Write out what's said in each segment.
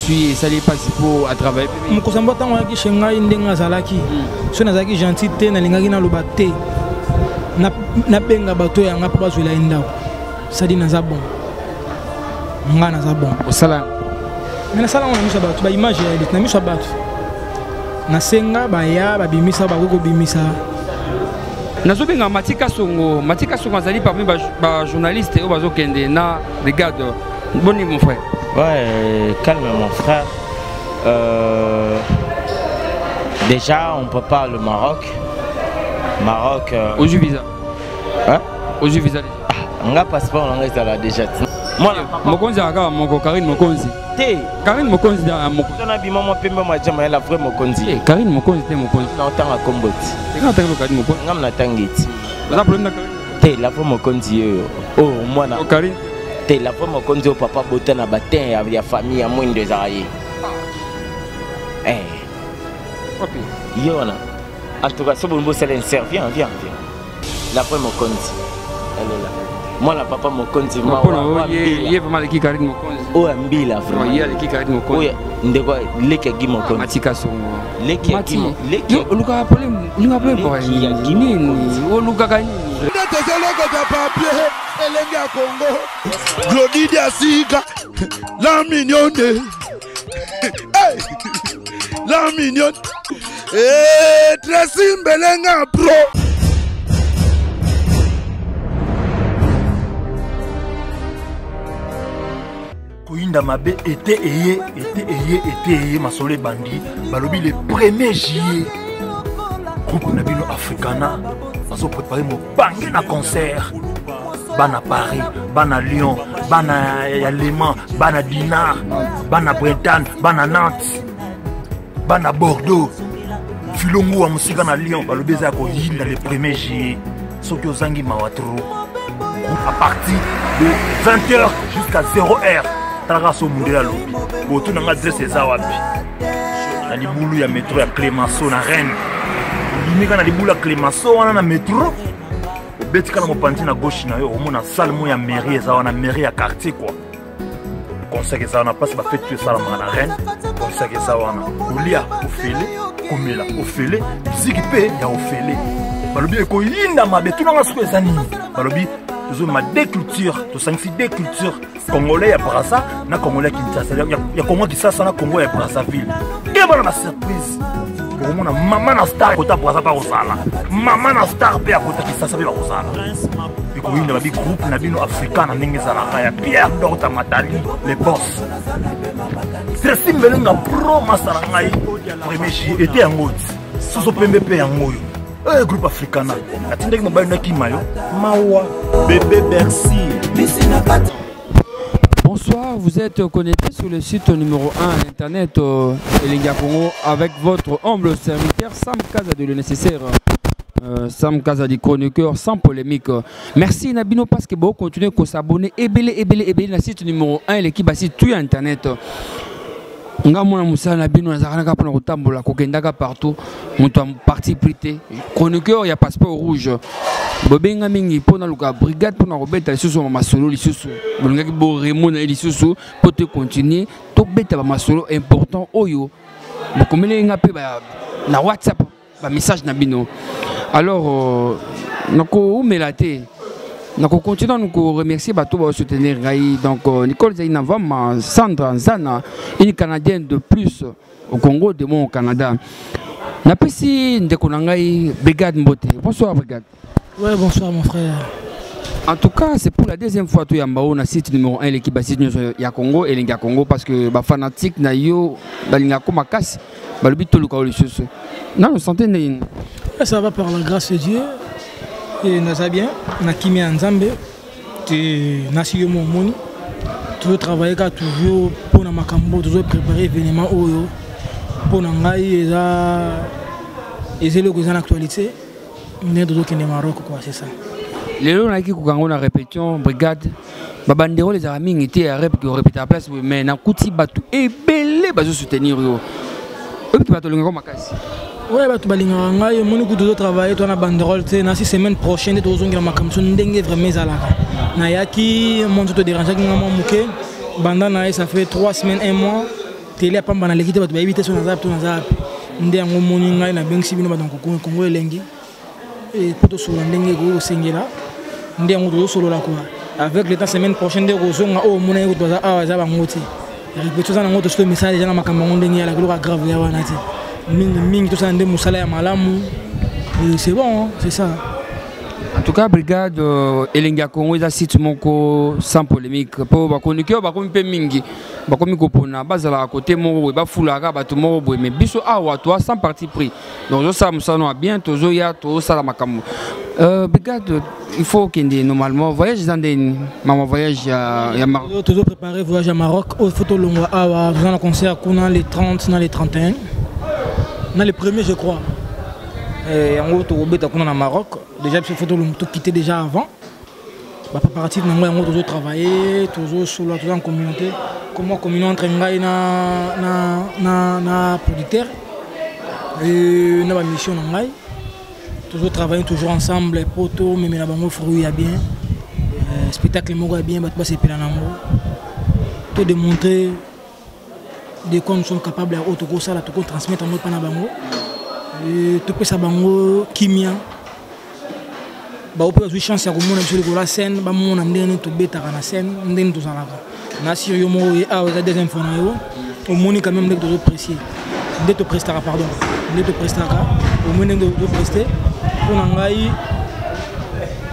Suis esali mpasi mpo atravaille. Mokosambo ntango ayaki chez ngai, ndenge azalaki, so nazalaki gentil te, nalingaki naloba te, nabenga bato yanga mpo bazwela ye ndako. Sadi naza bon, nga naza bon. Osala? Me nasala yango na miso ya bato, baimage ya elite na miso ya bato. Nasenga baya babimisa, bakoki kobimisa. Nazobenga Mati Kasongo. Mati Kasongo azali parmi bajournaliste oyo bazokende na brigade. Boni, mon frère? Ouais, calme mon frère. Déjà, on prépare le Maroc. Maroc. Ozwi visa? Hein? Ozwi visa? Ah, nga passeport nanga ezala déjà. Moi, mokonzi akaka moko, Karine Mokonzi. Te. Karine Mokonzi da mokonzi. Na bima mwa pembe mwa jama la vraie mokonzi. Eh, Karine Mokonzi te mokonzi. Na otanga kombo ti. Nga tanga Karine Mokonzi. Nga na tangi ti. Oza problème na Karine? Te, la vraie mokonzi yoyo. Oh, mwana. Oh, Karine. Te, la vraie mokonzi oyo papa bota na batin ya famille ya mwindo ezalaka ye. Eh. Wapi? Ye wana. En tout cas, so bolingi bosala insert, viens, viens, viens. La vraie mokonzi. Elle est là. Mwana papa mokonzi. Ye vraiment aleki Karine Mokonzi. Oyo ya mbila vraiment. Ye aleki Karine Mokonzi. Oyo ndeko leki ya Gi Mokonzi. Matika Songo. Leki ya Gi. Leki. Olukaka problème, olukaka problème nini? Olukaka nini? Nde tozolokota papier elenge ya Congo. Glodi Diasika, la mignonne. Hey! La mignonne. Eh, Tracy Mbelenga Pro. Koyinda mabe ete eye ete eye ete eye masolo ebandi. Balobi le 1er juillet, groupe na bino Africana bazoprépare mobange na concert. Bana Paris, bana Lyon, bana ya Léman, bana Dinard, bana Bretagne, bana Nantes, bana Bordeaux, filongo wa mosika na Lyon, balobi eza ya koyinda le 1er juillet. Soki ozangi, mawa trop. À partir de 20h jusqu'à 0h, talaka so mundele alobi botuna nga adresse eza wapi. Na libulu ya metro ya Clémenceau na Rennes. Obimika na libulu ya Clémenceau wana na metro, obetika na mopanzi na gauche na yo, omona salle mo ya mairie eza wana, mairie ya quartier quoi. Concert eza wana, place bafete to esalamaka na Rennes. Concert eza wana, kolia ofele, komela ofele, miziki mpe ya ofele. Balobi ekoyinda mabe. Tunanga soki eza nini. Balobi tozomema deux cultures, tosangisi deux cultures, congolais ya Braza na congolais ya Kinshasa, ya Congo Kisasa na Congo ya Brazzaville. Keba na basurprise, okomona mama na star kota Braza mpe akozala, mama na star mpe akota Kisasa mpe bakozala. Ekoyinda babi groupe na bino Afrika na ndenge ezalaka ya Pierre Dorta Matali, le boss Tracy Mbelenga Pro, masala ngai premier juillet ete yango ti soso pembe mpe yango oyo. Eh, groupe Africana natindaki mobali nakima yo mawa bébé Bercy. Bonsoir, vous êtes connecté sur le site numéro 1 internet Elengi ya Congo avec votre humble serviteur Sam Kaza de le nécessaire. Sam Kaza du chroniqueur sans polémique. Merci na bino parce que vous continuez à s'abonner ebele ebele ebele na site numéro 1 l'équipe site tout internet. Nga mwana mosala na bino, nazalaka kaka mpona kotambola, kokendaka partout, moto ya parti pris te, chroniqueur ya passeport rouge. Bobenga mingi mpo naluka brigade mpona kobeta lisusu bamasolo lisusu bolingaki boremona ye lisusu mpo te continue tobeta bamasolo important oyo bokomelaki nga mpe na WhatsApp bamessage na bino. Alors nakoumela te, nakocontinue nanu koremercier bato baosoutenir ngai. Donc Nicole Zaina Vama, Sandra Nzana, une Canadienne de plus au Congo, de moi au Canada. Napesi ndeko na ngai Brigade mbote. Bonsoir Brigade. Ouais, bonsoir mon frère. En tout cas, c'est pour la deuxième fois tout yamba na site numéro 1 l'équipe site nyonso ya Congo elengi ya Congo, parce que ba fanatique na yo balinga ko makasi, balobi toluka lisusu. Nano santé ndenge? Ça va par la grâce de Dieu. Et naza bien, na kimia Nzambe, te nasi yo momoni. Toujours travailler ka toujours pour na makambo, toujours préparer événement oyo. Pour na ngai eza eloko eza na actualité. Ndenge tozokende Maroc quoi, c'est ça. Lelo nayaki kokango na répétition brigade, babanderole ezalaka mingi te ya rep korépéta place boye, mais nakuti bato ebele bazosoutenir yo. Oyebi bato olingaka makasi. Oyo bato balingaka ngai, omoni kutu tozotravaille to na banderole te. Nasi semaine prochaine nde tozongela makambo so ndenge vraiment ezalaka. Nayaki mwa nzoto dérangeaki nga mwa moke banda na ye, ça fait 3 semaines, 1 mois. Tele ya pamba naleki te, bato bayebi te so naza wapi to naza wapi. Nde yango omoni ngai nabengisi bino bato ya Congo Elengi mpo tosolola ndenge ekoki kosengela. Nde yango tozosolola quoi. Avec le temps, semaine prochaine nde kozonga oyo omonaki kutu baza awa, eza bango te. Répétition eza nango, tosi tomisala deja na makambo yango ndenge yalaka, eloko ya grave ya wana te. Mingi mingi tosala nde mosala ya malamu, c'est bon, c'est ça. En tout cas, brigade Elengi ya Congo eza site moko sans polémique mpo bakoniki oyo bakomi mpe mingi bakomi kopona bazalaka kote moko boye, bafulaka bato moko boye, mais biso awa toa sans parti pris. Donc tozosala mosala ya bien, tozoya tozosala makambo. Brigade, il faut okende normalement voyage eza ndeni mama voyage ya Maroc? Tozo préparer voyage ya Maroc oyo faut tolongwa awa. Toza na concert kuna le 30 na le 31 na le premier, je crois. Yango tokobeta kuna na Maroc. Déjà biso faut tokite déjà avant bapréparatif nango. Yango tozotravailler, tozosolola, toza en communauté, comment communion entre ngai na producteur na bamission na ngai. Tozotravailler toujours ensemble po tomemela bango fruit ya bien, spectacle moko ya bien, bato basepela nango, todémontrer de quoi nous sommes capables. Oyo tokosala, tokotransmettre yango epa na bango, topesa bango kimia. Bao mpe bazwi chance ya komona biso likolo ya scène, bamona ndenge nini tobetaka na scène, ndenge nini tozalaka na sur. Yo moko oye awa, eza deuxième fois na yo, omoni quand même ndenge tozoapprécier, nde toprestaka, pardon, nde toprestaka, omoni ndenge tozopreste. Mpo na ngai,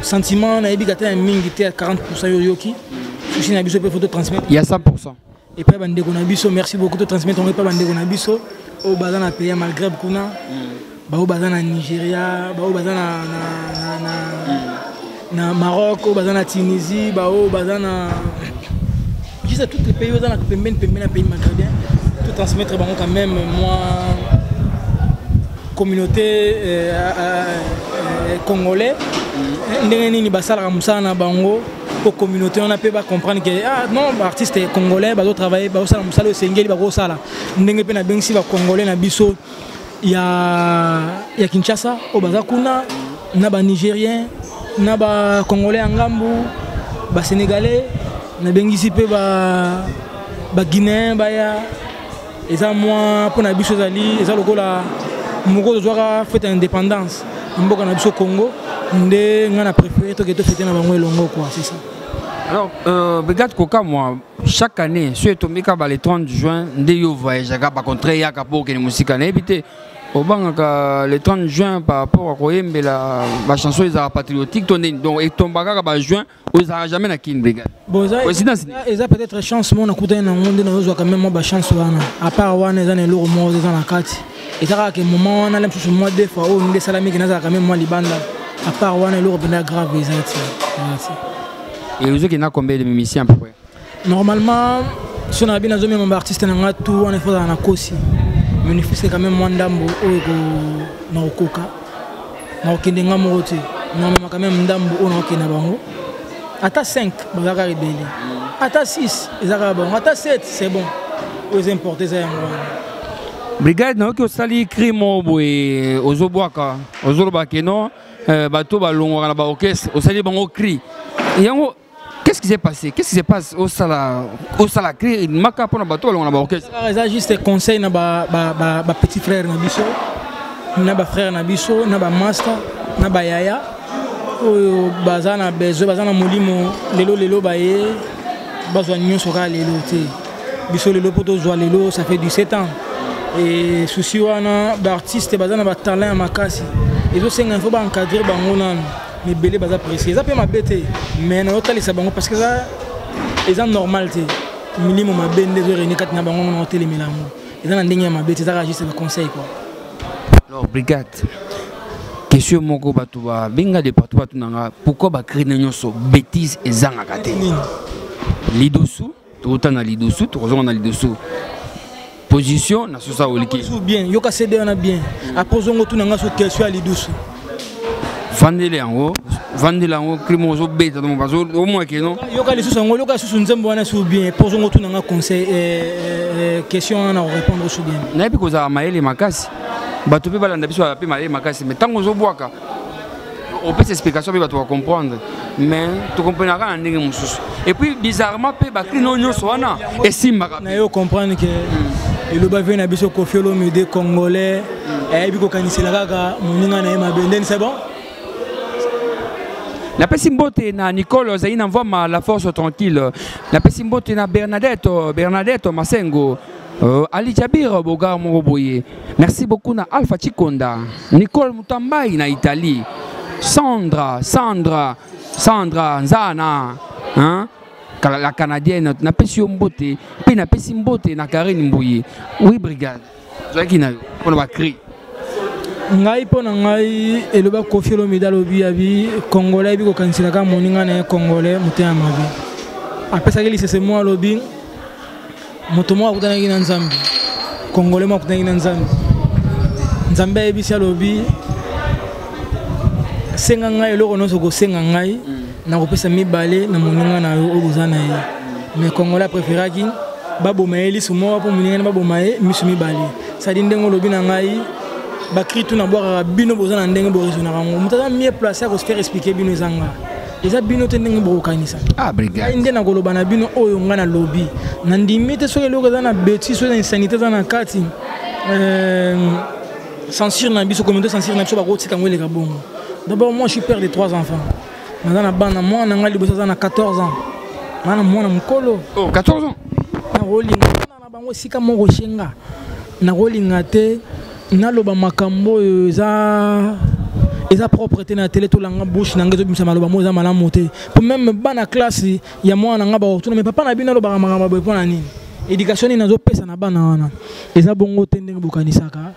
sentiment nayebi kata ya mingi te ya 40. Yo oyoki souci na biso mpe faut totransmettre ya 100. Epai bandeko na biso, merci beaucoup. Totransmettre yango epai bandeko na biso oyo baza na pays ya Maghreb kuna, baoyo baza na Nigeria, baoyo baza na Maroc, oyo baza na Tunisie, baoyo baza na juste tous les pays oyo eza na pembeni pembeni ya pays maghrébien. Totransmettre bango quand même moi communauté congolais, ndenge nini basalaka mosala na bango, po communauté wana mpe bacomprendre ke ah non, baartiste congolais bazotravaille, bazosala mosala oyo esengeli bakosala. Ndenge mpe nabengisi bacongolais na biso ya Kinshasa oyo baza kuna, na banigérien, na bacongolais ya ngambu, basénégalais, nabengisi mpe baguinéen baya. Eza mwa mpo na biso, ezali eza lokola moko tozwaka fête ya indépendance na mboka na biso Congo. Nde ngai na préféré toke tofete na bango elongo quoi, c'est ça. Alors, brigade kokamwa, chaque année so etombi kaka le 30 juin nde yo voyageaka, bacontre eyaka mpo okende mosika. Nayebi te, obangaka le 30 juin par rapport à koyembela bachanson ezalaka patriotique to ndeni? Donc etomba kaka bajuin, ozalaka jamais na Kine, brigade? Bon, eza peut-être chance moko nakutani nango nde nazozwa quand même mwa bachance wana. À part wana, eza na eloko moko eza na kati, eza kaka ke moment wana la mosusu mwa deux fois oyo nde esalamiki nazalaka même mwa libanda. À part wana, eloko mpenza grave eza ti, eza ti. Et ozokenda combien de musiciens à peu près? Normalement, so na bi nazomema baartiste na nga tout wana, ifo azala na kosi, mais ne fût-ce que quand même mwa ndambo oyo na kokoka na kokende nga moko te. Namema quand même ndambo oyo nakokende na bango. Ata 5 baza kaka ebele, ata 6 eza kaka bango, ata 7, c'est bon. Oyo eza importe eza yango wana. Brigade, nayoki osali cri moko boye, ozobwaka, ozoloba ke non, bato balongwaka na baorchestre, osali bango cri yango. Qu'est-ce qui s'est passé? Qu'est-ce qui se passe? Osala cri maka mpona bato balongwa na baorchestre? Eza juste conseil na bapetit frère na biso, na bafrère na biso, na bamaster, na bayaya oyo baza na besoin, baza na molimo. Lelo lelo baye bazwa nyonso kaka lelo te. Biso lelo mpo tozwa lelo, ça fait 17 ans. Et souci wana, baartiste baza na batalent ya makasi, ezosenga il faut baencadre bango nanu. Mibele baza pressé, eza mpe mabe te, mais nazotalisa bango parce que eza normal te. Milimo mabe nde ezorene kati na bango. Na otelemela yango, eza na ndenge ya mabe te, eza kaka juste baconseil quoi. Alors brigade, question moko bato babenga de partout, bato nanga pourquoi bacri na nyonso bêtise ezangaka te? Lidusu, tokota na lidusu, tokozonga na lidusu, position na sosa oliki. Bien, yoka CD wana bien, après ozongo tuna nga so question ya lidusu. Vandele yango, vandela yango, cri moko ozobeta, donc omona ke non. Yoka lisusu yango, yoka lisusu nzembo wana su bien, po ozongo tuna nga conseil, question wana na korépondre su bien. Nayebi kozala mayele makasi, bato mpe balanda biso mpe mayele makasi, mais ntango ozobwaka, opesa explication mpe bato bacomprendre, mais tokomprenaka na ndenge mosusu. Et puis bizarrement mpe bacri no nyonso wana esimbaka. Na yo comprendre ke Eloba vie na biso Koffi Olomide, congolais ayebi kokanisela kaka moninga na ye mabe. Ndeni, c'est bon. Napesi mbote na Nicole ozali na mvwama, la force tranquille. Napesi mbote na Bernadette, Bernadette Masengo, Ali Jabir Bogar moko boye. Merci beaucoup na Alpha Chikonda, Nicole Mutambai na Italie, Sandra, Sandra, Sandra Nzana, hein? La Canadienne. Napesi yo mbote mpe napesi mbote na Karine Mbuyi. Oui, brigade, ozalaki na yo mpona bacri. Ngai, mpo na ngai, eloba Koffi Olomide, alobi abi congolais ayebi kokanisela kaka moninga na ye congolais motema mabe. Apesaki lisese moko, alobi moto moko akutanaki na Nzambe, congolais moko akutanaki na Nzambe. Nzambe ayebisi, alobi: "Senga ngai eloko nyonso kosenga ngai, nakopesa mibale na moninga na yo oyo boza na ye." Mais congolais apréféraki baboma ye lisu moko mpo moninga na baboma ye misu mibale. Sadi ndenge olobi na ngai, bacri tu nabwakaka bino, boza na ndenge boraisonnaka yango. Moto aza mieux placé ya kose faire expliquer bino eza nga, eza bino te ndenge bokokanisa. Ah, brigade. Ngai nde nakoloba na bino oyo ngai nalobi, nandimi te. Soki eloko eza na bétise, soki eza insanité, eza na kati censure na biso, communauté censure na biso, bakotika yango eleka bongo. D'abord, moi, je suis père de trois enfants. Naza na bana. Mwana na ngai liboso aza na 14 ans, naza na mwana mokolo. Oh, 14 ans. Nakolinga bana na bango esika moko shenga. Nakolinga te naloba makambo oyo eza propre te na télé. Tolanga bouche na ngai ezobimisa maloba moko eza malamu te, po même bana classe ya mwana na ngai bakotuna: "Mais papa na bino alobaka makambo boye mpo na nini? Éducation nini nazopesa na bana wana?" Eza bongo te ndenge bokanisaka.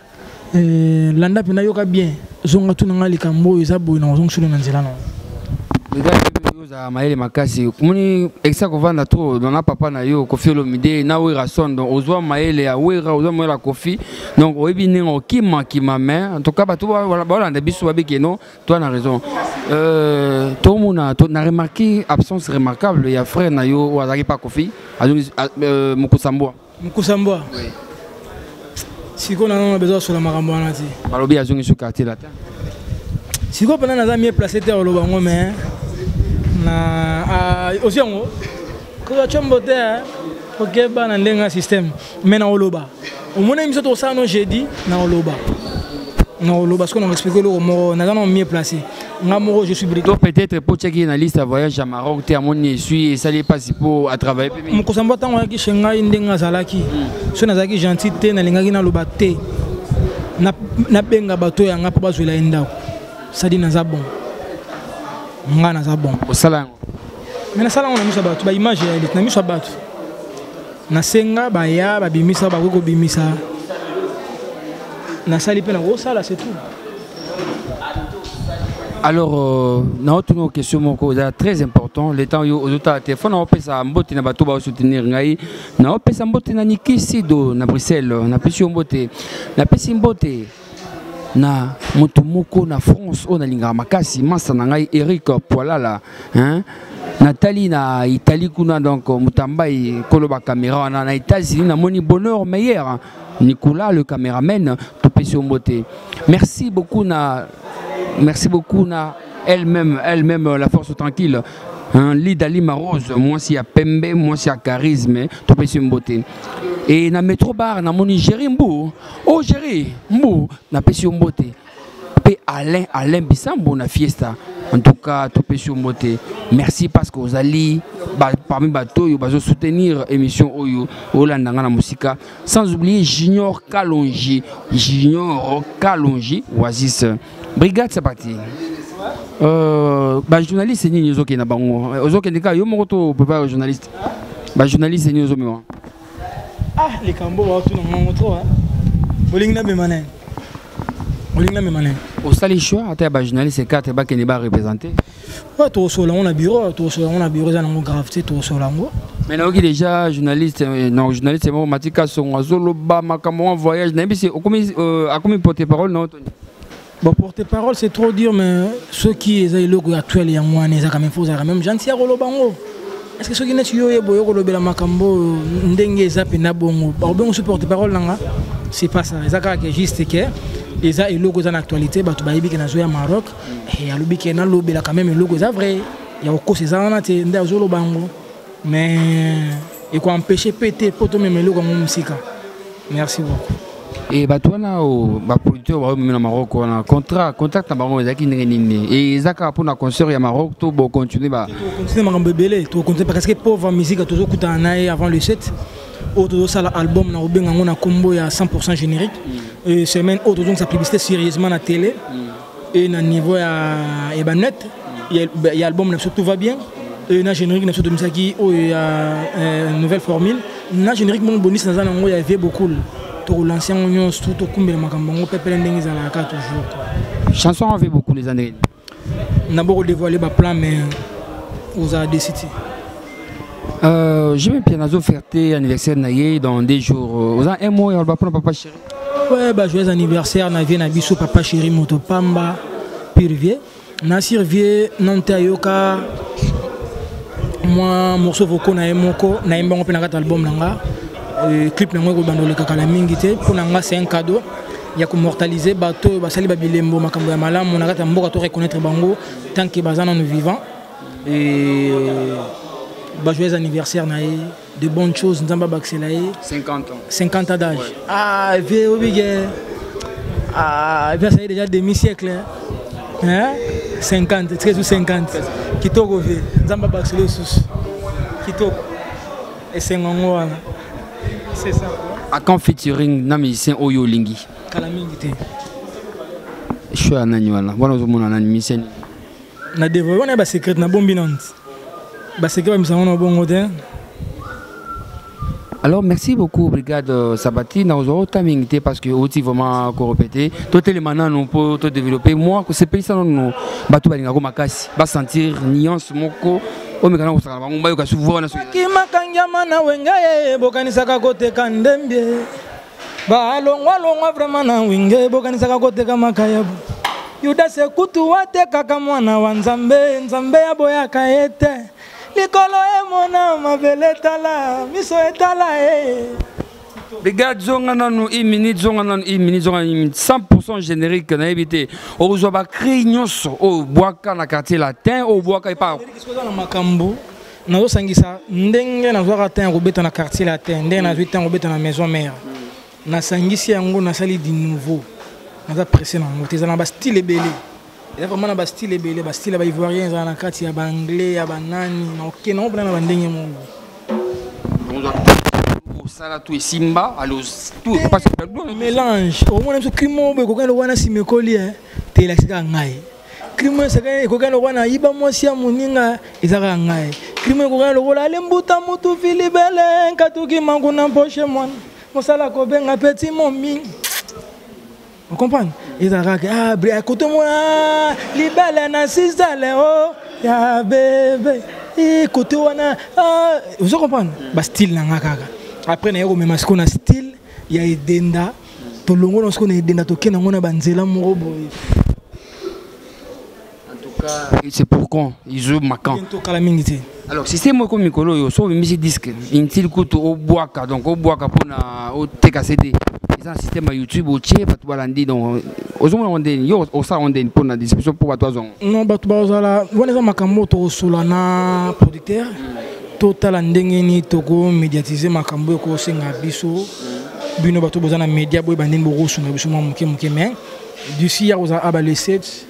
Landa mpenza, yoka bien, zonga tuna ngai likambo oyo eza boye na kozongisolo na nzela nango. Ozala mayele makasi. Omoni esa kovanda trop na papa na yo Koffi Olomide na Wera Son. Donc ozwa mayele ya Wera, ozwa mayele ya Koffi, donc oyebi ndenge okimakima. Mais en tout cas, bato baolanda biso babiki no toi na raison. Tomona na remarqué absence remarquable ya frère na yo oyo azalaki pa Koffi, Mokusambwa. Mokusambwa, sikoyo nano besoin asola makambo wana te. Balobi azongi so Quartier Latin. Sikoyo mpena naza mieux placé te koloba yango, mais na osi yango kozwa tiombo te, okeba na ndenge ya système. Mais na oloba, omoni biso tokosala no jeudi, na oloba, na oloba sikoyo, na expliquer eloko moko. Naza na mieux placé nga moko, je suis to peut-être po tiaki na liste ya voyage ya Maroc te, amoni esui esali mpasi mpo atravaille mpe. Mokosambo, ntango ayaki chez ngai, ndenge azalaki, so nazalaki gentil te, nalingaki naloba te, nabenga bato yanga mpo bazwela ye ndako. Sadi naza bon, nga naza bon. Osala yango? Mais nasala yango na miso ya bato, baimage ya elite na miso ya bato. Nasenga baya babimisa, bakoki kobimisa. Nasali mpe nakosala, c'est tout. Alors, naotuna question moko eza très important. Le temps oyo ozotala telefone, naopesa mbote na bato baosoutenir ngai. Naopesa mbote na Niki Sido na Bruxelles, napesi yo mbote. Napesi mbote na moto moko na France oyo nalingaka makasi, masa na ngai Eric Poilala, hein? Natali na Italie kuna, donc Mutambai koloba caméra wana na États-Unis, namoni Bonheur Meilleur Nicolas le caméraman, topesi yo mbote. Merci beaucoup na, merci beaucoup na elle-même, elle-même la force tranquille, hein, Lida Lima Rose, mwasi ya pembe, mwasi ya charisme, topesi mbote. Et na Metro Bar namoni Jerry Mbu. Oh, Jerry Mbu, napesi yo mbote. Mpe Alain, Alain Bisambo na Fiesta, en tout cas topesi yo mbote. Merci parce que ozali parmi bato oyo bazosoutenir émission oyo olanda nga na mosika. Sans oublier Junior Kalonji, Junior Kalonji Oasis. Brigade, c'est parti. Bajournaliste nini ozokende na bango? Ozokende kaka yo moko to prépare journaliste? Bajournaliste nini ozomema? Ah, likambo baotuna ngango trop. Bolingi namema nani? Olingi namema nani? Osali choix ata ya bajournaliste 4 bakende bareprésente. Ouais, tokosola yango na bureau, tokosola yango na bureau, eza nango grave te, tokosola yango. Mais nayoki déjà journaliste, non, journaliste moko Matika Songo azoloba makambo wa voyage. Nayebi se okomi, akomi porte parole na otoni. Bon, porte-parole, c'est trop dire, mais ce qui eza eloko actuel yango wana, eza quand même, faut ozala quand même gentil ya koloba yango. Est ce que soki neti yo oyeba oyo kolobela makambo oyo ndenge eza mpenza bongo, bakobengo so porte-parole nanga? C'est pas ça. Eza kaka ke juste ke eza eloko eza na actualité, bato bayebi ke nazoya Maroc, alobi ke nalobela quand même eloko eza vrai, ya kokosa eza wana te nde azoloba yango. Mais ekoempêche mpe te mpo tomema eloko yango mosika. Merci beaucoup. E bato wana baproducteur baomemi na Maroc wana, contrat, contact na bango ezalaki ndenge nini? E eza kaka mpona concert ya Maroc to bocontinue ba Tocontinue makambo ebele, tocontinue parce que pauvre musique tozokutana na ye avant le 7 oyo tozosala album na kobenga yango na nkombo ya 100 générique. Et semaine oyo tozongisa publicité sérieusement na télé et na niveau ya banet ya album na biso, tout va bien. Et na générique na biso tomisaki oyo ya nouvelle formule na générique moko bonisi naza nango ya vie beaucoup, tokolanse yango nyonso tu, tokumbela makambo yango pepele ndenge ezalaka toujours quoi. Chanson en vie beaucoup les années. Nabo kodévoile baplan, mais ozala déçu te. Je vais bien nazo fêter anniversaire na ye dans 2 jours. Oza un mot ya oloba mpona papa chéri? Ouais, bah, joyeux anniversaire na vie na biso papa chéri moto pamba pire vie na survie non te. Ayoka mwa morceau vocaux na ye moko, nayembi yango mpe na kati album na nga. Clip nango ekobanda oleka kala mingi te. Mpo na nga c'est un cadeau ya komortaliser bato oyo basali babilembo, makambo ya malamu na kati ya mboka, to reconnaître bango tant que baza nano vivant. Et bah, joyeux anniversaire na ye, de bonnes choses, Nzambe abakisela ye. 50 ans. 50 ans d'âge, ouais. Ah vieux obige, ah vieux, ça y est déjà demi siècle, hein, 50, 13 ou 50. Kitoko vieux, Nzambe abakisela lisusu kitoko, esengo yango wana, c'est ça quoi. À quand featuring na musicien oyo olingi? Kala mingi te. Show ya nani wana? Wana ozomona nani, musicien nini? Na dévoile wana ya basecret, nabombi nano basecret, bamisango na bongo te. Alors merci beaucoup, brigade Sabati. Nakozwa ota mingi te parce que outi vraiment korépéter. Totelema nanu mpo todévelopper moi kosepelisa nanu bato balingako makasi, basentir nuance moko omekana kosaka na bango, bayoka souvent wana. Kimakangiama na wenge ye, bokanisaka koteka ndembie, balongwalongwa vraiment na wenge, bokanisaka koteka makayabu. Yudas ekutu atekaka mwana wa Nzambe, Nzambe aboyaka ye te. Likolo emona, mabele etala, miso etala ye. Brigade, zonga nanu une minute, zonga nanu une minute, zonga une minute. 100% générique, nayebi te okozwa bacri nyonso oyo obwaka na Quartier Latin, oyo obwaka epa. Soki oza na makambo, nazosangisa ndenge nazwaka temps ya kobeta na Quartier Latin, ndenge nazwi temps ya kobeta na Maison Mère, nasangisi yango, nasali du nouveau. Naza pressé na yango te. Eza na bastyle ebele, eza vraiment na bastyle ebele, bastyle ya baivoirien ezala na kati, ya baanglais, ya banani, na okende yango mpena na bandenge moko. Osala tout esimba, alors tout parce que mélange omona biso crime moko boye ekokani lokwa na nsima ekoli te, elakisi kaka ngai. Crime ekokani lokwa na yiba mwasi ya moninga, eza kaka ngai. Crime ekokani lokola alembuta mutu filibele nkatuki mankuna mposhe mwana mosala kobenga petit momi, ocomprendre? Ezalaka kaka ah kote mona libala na sisale o ya bebe kote wana, ozo comprendre? Bastyle na nga kaka. Après naye komema sikoyo na style ya edenda, tolongola sikoyo na edenda, tokende yango na banzela moko boye. En tout cas, c'est pour quand izo makan? Tokala mingi te. Alors système moko mikolo oyo, so obimisi disque intile kutu obwaka, donc obwaka mpona oteka CD, eza na système ya YouTube, otie bato balandi. Donc ozomona ngo ndeni? Yo osala ngo ndeni mpona distribution mpo bato bazwa ngo? Non, bato bazala wana, eza makambo oyo tokosola na producteur, totala ndenge nini tokomédiatise makambo oyo ekosenga biso. Bino bato boza na média, boyeba ndenge bokosunga biso mwa moke moke. Mais d'ici ya kozala aba le 7,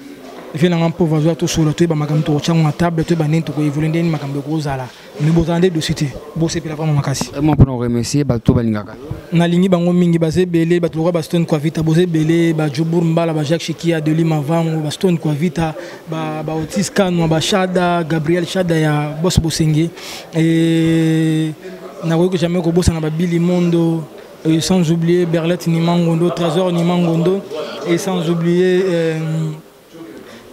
vie nanga mpo bazwa, tosola, toyeba makambo, tokotyango na table, toyeba ndenge tokoévolue, ndenge makambo ekozala. Mais bozala nde dossier te, bosepela vraiment makasi. Vraiment mpona remercier bato balingaka. Nalingi bango mingi, baza ebele. Bato lokola bastone Quavita, boza ebele, bajobur Mbala, bajacques Shikia, Deli Mavango, bastone Quavita, baotis Kanwa, bashada Gabriel Shada ya Bos Bosenge. Nakoki jamais kobosana babili Mondo, et sans oublier Berlette Nimangondo, Trésor Nimangondo, et sans oublier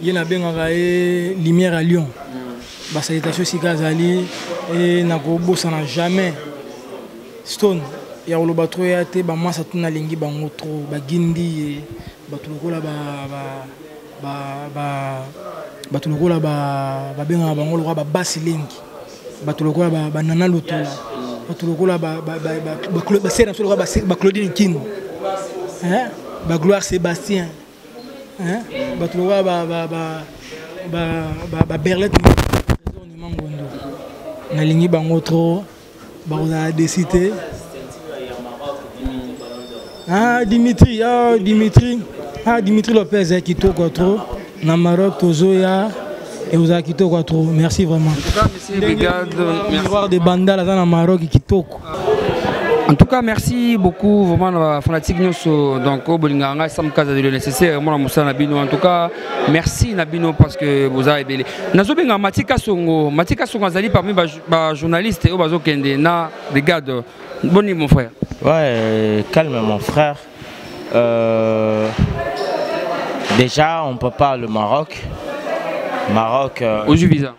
ye nabengaka ye Lumière à Lyon. Basalutation esika azali. E nakobosana jamais Stone ya koloba trop ya te. Bamasa tu nalingi bango trop, bagindi ye, bato lokola bato lokola babengaka bango lokola babasi lengi, bato lokola banana Lutola, bato lokola basere na biso lokola baclaudine Kingo, bagloire Sébastien, bato lokola baberlet Mangondo, nalingi bango trop, bakozala déçus te. Ah Dimitri, ah Dimitri, ah Dimitri Lopez eh, kitoko trop na Maroc tozoya et ozala kitoko trop. Merci vraiment. En tout cas, merci brigade, miroir de Bandal aza na Maroc kitoko. En tout cas, merci beaucoup vraiment na fanatique nyonso donc oyo bolingaka ngai Sam Kaza de le nécessaire mwana mosala na bino. En tout cas, merci na bino parce que boza ebele. Nazobenga Mati Kasongo, Mati Kasongo azali parmi ba, ba journaliste oyo bazokende na brigade. Bonne nuit mon frère. Ouais, calme mon frère. Déjà, on peut pas le Maroc. Maroc. Ozwi visa.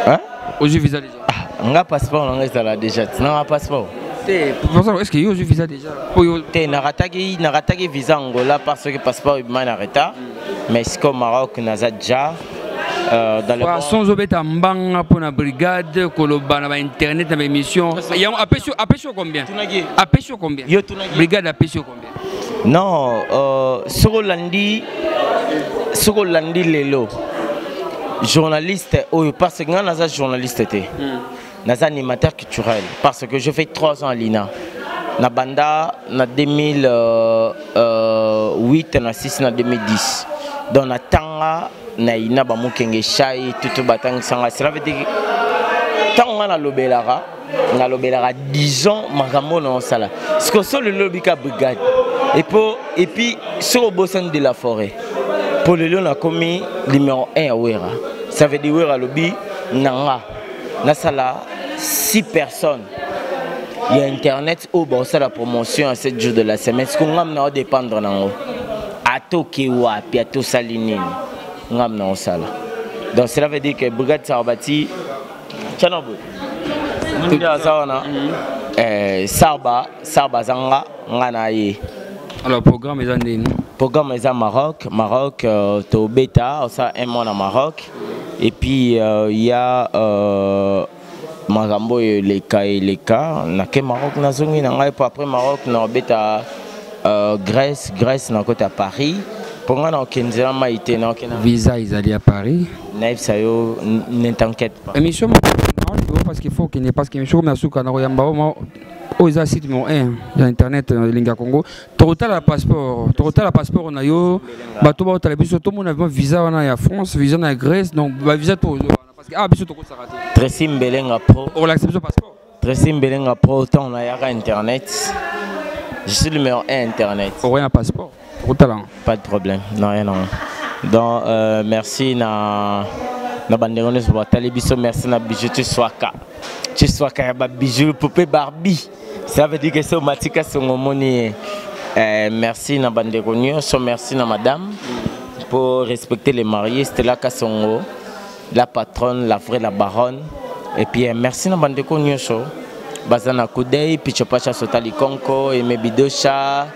Hein? Ozwi visa déjà. Ah, nga passeport nanga ezala déjà. Nanga passeport. Te, est-ce que yo ozwi visa déjà? Oyo Te narataki visa Angola parce que passeport ebima na retard. Mais sikoyo Maroc naza déjà dans le bon... Sans obeta mbanga pour la brigade, koloba na ba internet na ba émission. Yango apesi apesi combien? Apesi combien? Yo tunaki. Brigade apesi combien? Non, soko landi lelo journaliste oyo parce que nga naza journaliste te. Naza animateur culturel parce que je fais 3 ans à l'INA. Na banda na 2008 na 6 na 2010. Donc na tanga na INA ba mukenge chai tutu batangisanga. Cela veut dire tango nga na lobelaka, na lobelaka 10 ans makambo na osala. Ce que so le lobika brigade. Et pour et puis sur Bossan de la forêt. Pour le on a commis numéro 1 à Wera. Ça veut dire Wera lobby nanga. Nasala 6 personnes. Il y a internet au bon ça la promotion à 7 jours de la semaine. Ce qu'on a dépendre nango. Ato kewa puis ato salinine. Ngam na osala. Donc cela veut dire que brigade Sarbati tchanobo. Mundia sawana. Sarba, Sarba zanga ngana ye. Alors programme eza ndeni? Programme eza Maroc, Maroc to beta, ça un mois na Maroc. Et puis il y a makambo eleka eleka na ke Maroc nazongi na ngai po après Maroc na beta Grèce, Grèce na kota Paris. Pour nga na okenzela mai te na okena visa ezali à Paris. Nayebisa yo, ne t'inquiète pas. Émission moko, parce qu'il faut qu'il n'y ait pas, parce que émission na suka na koyamba o oyo eza site numéro 1 ya internet elingi ya Congo. Tokotala passeport, tokotala passeport na yo, bato baotala biso, tomona vraiment visa wana ya France, visa na Grèce, donc ba visa to ozo wana parce que ah biso tokosaka te. Tracy Mbelenga Pro. Olakisa biso passeport. Tracy Mbelenga Pro, tant on a yaka internet. Je suis numéro 1 internet. Oya passeport. Tokotala. Pas de problème. Non, rien, non. Donc merci na na bandeko nyonso batali biso, merci na bijou Tshiswaka. Tshiswaka ya ba bijou poupée Barbie. Ça veut dire que c'est Matika Songomoni. Merci na bandeko nyonso, merci na madame pour respecter les mariés, Stella Kasongo, la patronne, la vraie, la baronne. Et puis merci na bandeko nyonso. Bazana Kudei, Picho Pacha Sotali Konko, Aimé Bidosha,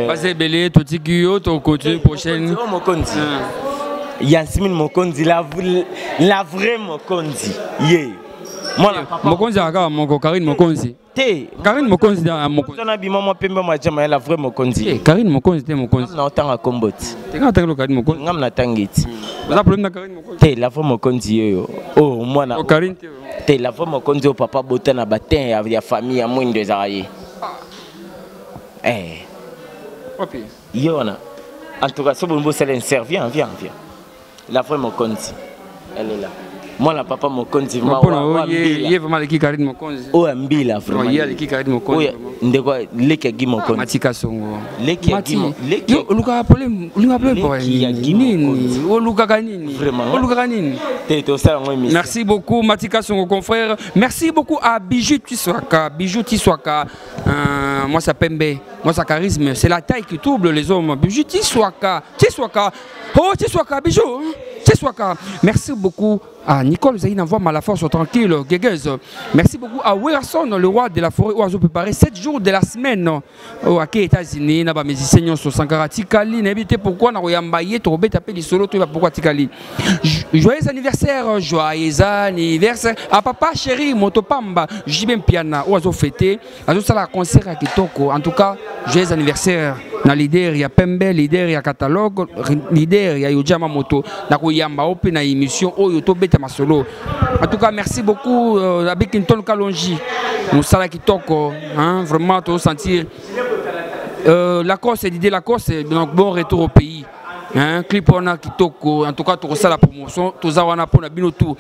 Baza ebele, totiki yo, tokontinue prochaine. Mokonzi. Yasmine Mokonzi, la vraie Mokonzi. Yeah. Moi, la papa. Mokonzi aka moko, Karine Mokonzi. Te. Karine Mokonzi da Mokonzi. Tona bima mo pembe mo jama la vraie Mokonzi. Eh, Karine Mokonzi te Mokonzi. Na otanga komboti. Te nga tanga Karine Mokonzi. Ngam na tangiti. Oza problème na Karine Mokonzi. Te la vraie Mokonzi yo. Oh mwana. Oh Karine te. Te la vraie Mokonzi o papa bota na batin ya famille ya mwindo ezaka ye. Eh. Wapi? Yo wana. En tout cas, so bombo sala inser, viens, viens, viens. La vraie Mokonzi. Elle est là. Moi, la papa Mokonzi, Moi, moi, pour wa nous, mbila. ye vraiment leki Karine Mokonzi. Oh, mbila, vraiment. Oh, ye aleki Karine Mokonzi, Oyo, ndeko, leki Guy Mokonzi. Matika Songo. Leki ya Mati. Guy Mo-, leki Yo, oluka problème, oluka problème Leki pour ya Guy nini? Mokonzi. Olukaka nini? Vraiment. Olukaka nini? Te, te, osala yango émission. Merci beaucoup Matika Songo confrère. Merci beaucoup à Bijou Tiswaka, Bijou Tiswaka. Moi ça pembe, moi ça charisme, c'est la taille qui trouble les hommes. Bijou Tiswaka, Tiswaka. Oh Tiswaka Bijou, Tiswaka. Merci beaucoup à Nicole Zaïna Voix Malaforce tranquille, Guéguez. Merci beaucoup à Werrason, le roi de la forêt, où a préparé 7 jours de la semaine. Au États-Unis, na ba musicien nyonso Sankara Tikali, n'habite pourquoi na royambaye, tobe tapé li solo, toba pourquoi Tikali. Joyeux anniversaire, joyeux anniversaire à papa chéri Motopamba, JB Piana, où a fêté, a sala concert à Kitoko. En tout cas, joyeux anniversaire. Na leader ya pembe, leader ya catalogue, leader ya Yojama Moto, nakoyamba yo mpe na émission oyo tobeta masolo. En tout cas, merci beaucoup euh, Abi Kinton Kalonji. Mosala kitoko, hein, vraiment to sentir euh, Lacoste, Didier Lacoste, donc bon retour au pays. Hein, clip wana kitoko, en tout cas tokosala promotion, toza wana pona bino tout.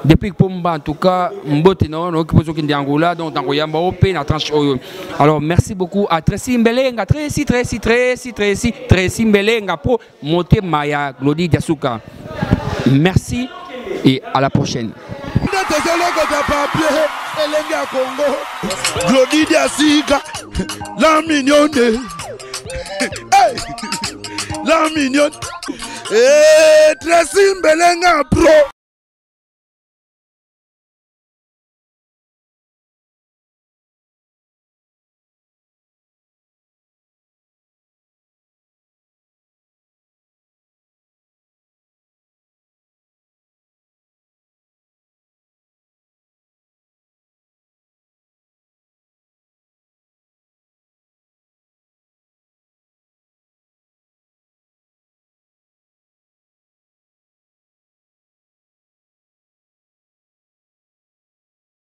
Depuis Pomba, en tout cas, mbote na wana oki pozo kende Angola, donc nakoyamba yo mpe na tranche oyo. Alors merci beaucoup à Tracy Mbelenga, Tracy, Tracy, Tracy, Tracy, Tracy Mbelenga po motema ya Glody Diasuka. Merci et à la prochaine. Nde tozolokota papier elenge ya Congo Glody Diasika la mignonne hey! La mignonne. Eh, Tracy Mbelenga pro.